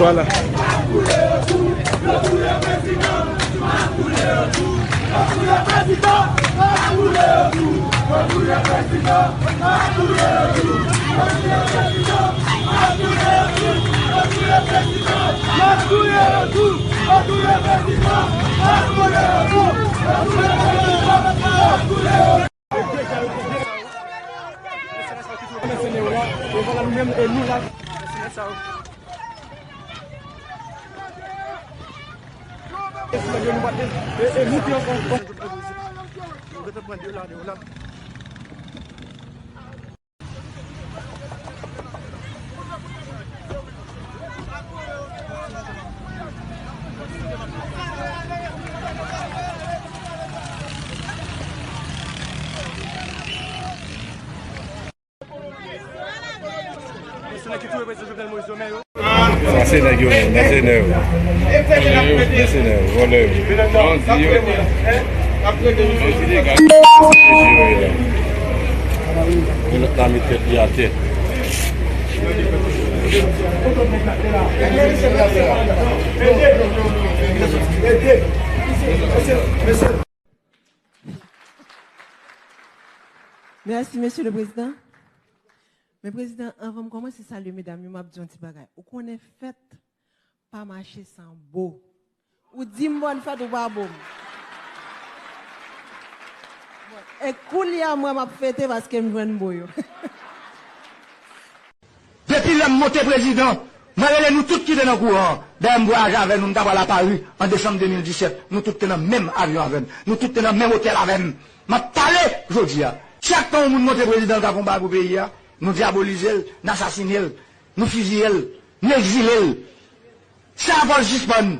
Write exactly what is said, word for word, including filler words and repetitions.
Vwala. Sa se nèg yo menm, mèsenè yo. Mèsenè yo, vòlè yo. Bandi yo. Bandi legal. Yo lòt la met tèt li atè. Mèsi, Mesye le Prezidan. Men Prezidan, anvan m kòmanse salye medam yo, m ap di yon ti bagay. Ou konnen fèt pa mache san bo. Ou di m bòn fèt, ou pa bo m. E koulye a, mwen, m ap fete paske m jwenn bo yo. Depi lè m monte prezidan, mwen rele nou tout ki te nan kouran an. Dayè, m vwayaje avè nou, m ta pral a Pari an desanm de mil disèt. Nou tout te nan menm avyon avè m. Nou tout te nan menm otèl avè m. M ap pale jodi a. Chak tan yon moun monte prezidan, l ka fè yon bagay pou peyi a, nou dyabolize l, n asasine l, nou fiziye l, n egzile l. Sa fò l sispann.